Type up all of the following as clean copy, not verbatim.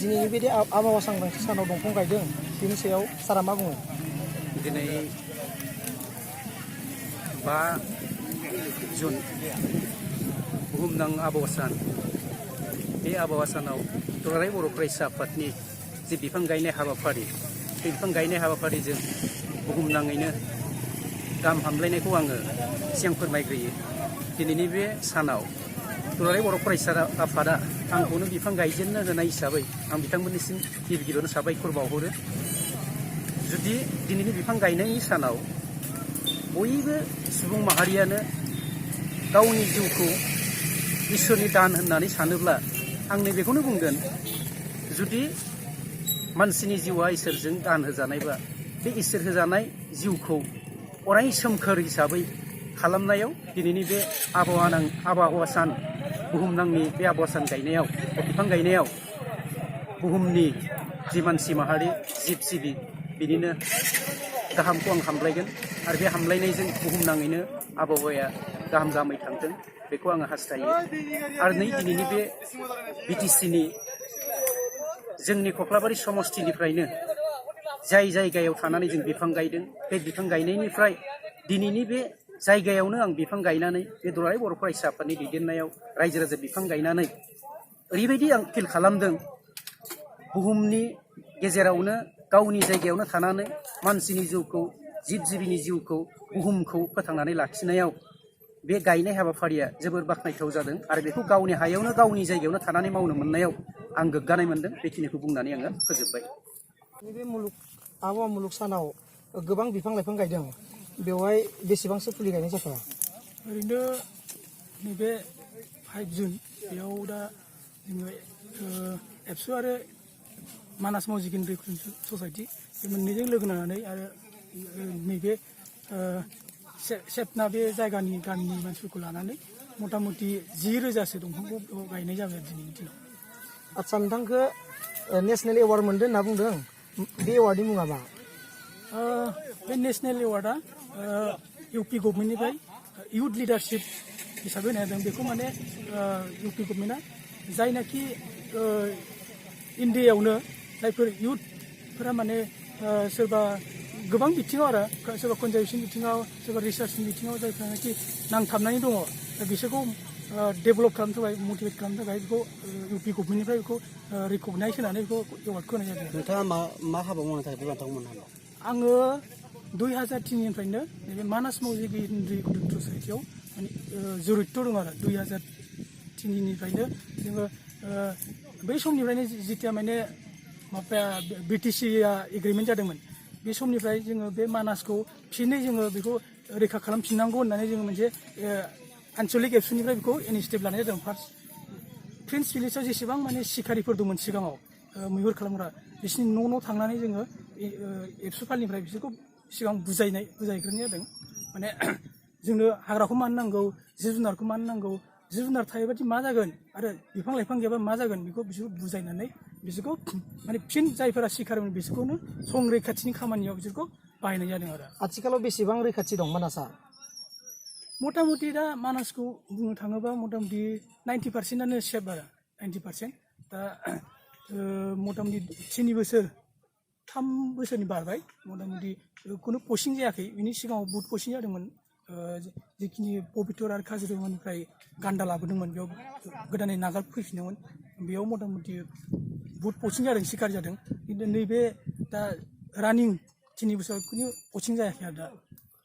दिनैनि बिदि आबहावा सांग्रांथि सानाव दंफां गायदों बेनि सायाव सारा मा बुङो? दिनै 5 जुन बुहुमनां आबहावा सान। बे आबहावा सानाव दुलाराय बर' फरायसा आफादनि जे बिफां गायनाय हाबाफारि, बे बिफां गायनाय हाबाफारिजों बुहुमनाङैनो गाहाम हामलायनायखौ आङो सिगां फोरमायग्रोयो। दिनैनि बे सानाव दुलाराय बर' फरायसा आफादा आंखौनो बिफां गायजेननो होनाय हिसाबै आं बिथांमोननिसिम गिबि गिबियावनो साबायखर बावहरो। जुदि दिनैनि बिफां गायनायनि सानाव बयबो सुबुं माहारियानो गावनि जिउखौ इसोरनि दान होननानै सानोब्ला आं नैबेखौनो बुंगोन, जुदि मानसिनि जिउआ इसोरजों दान होजानायबा बे इसोर होजानाय जिउखौ अराय सोमखोर हिसाबै खालामनायाव दिनैनि बे आबहावा सान बुहुमनांनि बे आबहावा सान गायनायाव बिफां गायनायाव बुहुमनि जि मानसि माहारि जिब जिबि बिनिनो गाहामखौ आं हामलायगोन आरो बे हामलायनायजों बुहुमनाङैनो आबहावाया गाहामै थांथों बेखौ आङो हास्थायो। आरो नै दिनैनि बे बिटिसिनि जोंनि कख्लाबारि समस्तिनिफ्रायनो जाय जायगायाव थानानै जों बिफां गायदों, बे बिफां गायनायनिफ्राय दिनैनि बे जायगायावनो आं बिफां गायनानै बे दुलाराय बर' फरायसा आफादनि दैदेननायाव रायजो राजा बिफां गायनानै ओरैबायदि आं फिल खालामदों, बुहुमनि गेजेरावनो गावनि जायगायावनो थानानै मानसिनि जिउखौ, जिब जिबिनि जिउखौ, बुहुमखौ फोथांनानै लाखिनायाव बे गायनाय हाबाफारिया जोबोर बाख्नायथाव जादों आरो बेखौ गावनि हायावनो गावनि जायगायावनो थानानै मावनो मोननायाव आं गोग्गानाय मोनदों। बेखिनिखौ बुंनानै आङो फोजोबबाय। बे आबहावा मुलुग सानाव गोबां बिफां लाइफां गायदों, बेवहाय बेसेबांसो फुलि गायनाय जाखो? ओरैनो नैबे 5 जुन बेयाव दा जोङो एबसु आरो मानास मावजिगेन्द्रि रिकग्निसन ससाइटि बे मोननैजों लोगो नांनानै आरो नैबे सेपना बे जायगानि गामिनि मानसिफोरखौ लानानै मथा मथि 10,000सो दंफांखौ गायनाय जाबाय आरो दिनैनि दिनाव। आदसा, नोंथांखौ नेसनेल एवार्ड मोनदों होनना बुंदों, बे एवार्डनि मुङा मा? बे नेसनेल एवार्डआ इउपि गभर्नमेन्टनिफ्राय इयुथ लिडारशिप हिसाबै होनाय जादों। बेखौ माने इउपि गभर्नमेन्टआ जायनाखि इन्डियायावनो जायफोर इयुथफोरा माने सोरबा गोबां बिथिङाव आरो सोरबा कनजारभेसन बिथिङाव, सोरबा रिसार्चनि बिथिङाव जायफ्रानाखि नांथाबनानै दङ, बिसोरखौ डेभेलप खालामनो थाखाय, मटिभेट खालामनो थाखाय बेखौ इउपि गभर्नमेन्टनिफ्राय बेखौ रिकगनाइज होनानै बेखौ एवार्डखौ होनाय जादों। नोंथाङा मा हाबा मावनो थाखाय बे बान्थाखौ मोननो हादों? आङो 2003निफ्रायनो नैबे मानास मावजिगेन्द्रि रिकग्निसन ससाइटियाव माने जरित्त' दं आरो 2003निफ्रायनो जोङो बै समनिफ्रायनो जिथिया माने माबाया बिटिसिआ एग्रिमेन्ट जादोंमोन, बे समनिफ्राय जोङो बे मानासखौ फिनै जोङो बेखौ रैखा खालामफिननांगौ होननानै जोङो मोनसे आन्चलिक एबसुनिफ्राय बेखौ इनिसिएटिभ लानाय जादों। फार्स्ट प्रिन्स भिलेजाव जेसेबां माने सिखारिफोर दंमोन सिगाङाव मैहुर खालामग्रा, बिसोरनि न' थांनानै जोङो एबसु फालनिफ्राय बिसोरखौ सिगां बुजायग्रोनाय जादों। माने जोंनो हाग्राखौ मानो नांगौ, जिब जुनारखौ मानो नांगौ, जिब जुनार थायोबादि मा जागोन आरो बिफां लाइफां गैयाबा मा जागोन, बेखौ बिसोरखौ बुजायनानै बिसोरखौ माने फिन जायफोरा सिखारिमोन बिसोरखौनो संरैखाथिनि खामानियाव बिसोरखौ बाहायनाय जादों आरो। आथिखालाव बेसेबां रैखाथि दं मानासआ? मथा मथि दा मानासखौ बुंनो थाङोबा मथा मथि 90%आनो सेफ आरो 90%। दा मथा मथि 3 बोसोरनि बारबाय, मथा मथि खुनु पस्टिं जायाखै। बिनि सिगाङाव बुहुत पस्टिं जादोंमोन, जिखिनि पबितर आरो काजिरङानिफ्राय गान्दा लाबोदोंमोन, बेयाव गोदानै नागारफैफिनदोंमोन, बेयाव मथा मथि बुहुत पस्टिं जादों, सिखार जादों। खिन्थु नैबे दा रानिं 3 बोसोराव खुनु पस्टिं जायाखै आरो दा।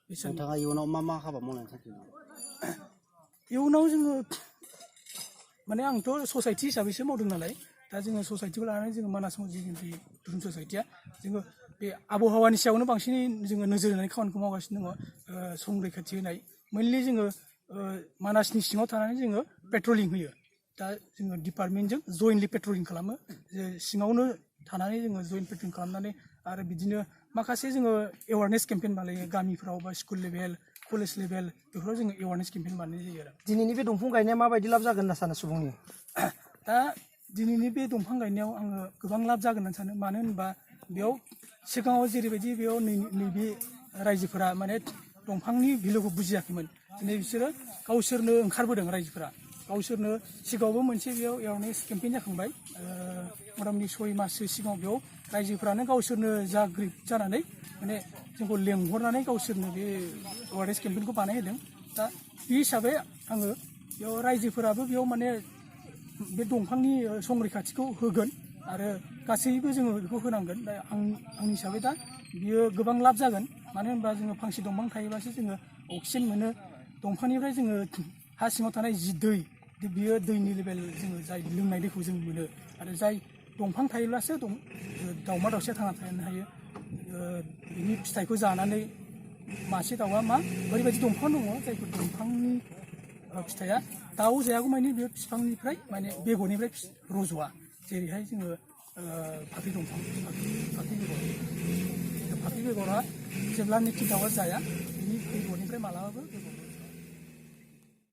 नोंथाङा इयुनाव मा हाबा मावनो थांखि? इयुनाव जोङो माने आंथ' ससाइटि हिसाबैसो मावदों नालाय, दा जोङो ससाइटिखौ लानानै जोङो मानास मावजिगेन्द्रि रिकग्निसन ससाइटिया जोङो बे आबहावानि सायावनो बांसिनै जोङो नोजोर होनानै खामानिखौ मावगासिनो दङ। संरैखाथि होनाय मेनलि जोङो मानासनि सिङाव थानानै जोङो पेट्रलिं होयो। दा जोङो डिपार्टमेन्टजों जयेन्टलि पेट्रलिं खालामो, जे सिङावनो थानानै जोङो जयेन्ट पेट्रलिं खालामनानै आरो बिदिनो माखासे जोङो एवारनेस केम्पेइन बानायो गामिफ्राव बा स्कुल लेभेल, कलेज लेभेल, बेफोराव जोङो एवारनेस केम्पेइन बानायनाय जायो आरो। दिनैनि बे दंफां गायनाया माबायदि लाब जागोन होनना सानो सुबुंनि? दा दिनैनि बे दंफां गायनायाव आङो गोबां लाब जागोन होननानै सानो। मानो होनबा बेयाव सिगाङाव जेरैबायदि बेयाव नैबे रायजोफोरा माने दंफांनि भेलुखौ बुजियाखैमोन, दिनै बिसोरो गावसोरनो ओंखारबोदों रायजोफोरा। गावसोरनो सिगाङावबो मोनसे बेयाव एवारनेस केम्पेइन जाखांबाय मथा मथि 6 माससो सिगाङाव बेयाव रायजोफ्रानो गावसोरनो जागृत जानानै माने जोंखौ लेंहरनानै गावसोरनो बे एवारनेस केम्पेइनखौ बानायहोदों दा बे हिसाबै आङो बेयाव रायजोफोराबो बेयाव माने बे दंफांनि संरैखाथिखौ होगोन आरो गासैबो जोङो बेखौ होनांगोन दा आंनि हिसाबै दा बियो गोबां लाब जागोन मानो होनबा जोङो फांसे दंफां थायोबासो जोङो अक्सिजेन मोनो दंफांनिफ्राय जोङो हा सिङाव थानाय जि दै बियो दैनि लेभेल जोङो जाय लोंनाय दैखौ जों मोनो आरो जाय दंफां थायोब्लासो दाउमा दाउसाया थांना थानो हायो बिनि फिथाइखौ जानानै मासे दाउआ मा ओरैबायदि दंफां दङ जायफोर दंफांनि फिथाइया दाउ जायागौमानि बे बिफांनिफ्राय माने बेगरनिफ्राय रज'आ जेरैहाय जोङो फाख्रि दंफां फाख्रि बेगरा जेब्लानोखि दाउआ जाया बिनि बेगरनिफ्राय मालाबाबो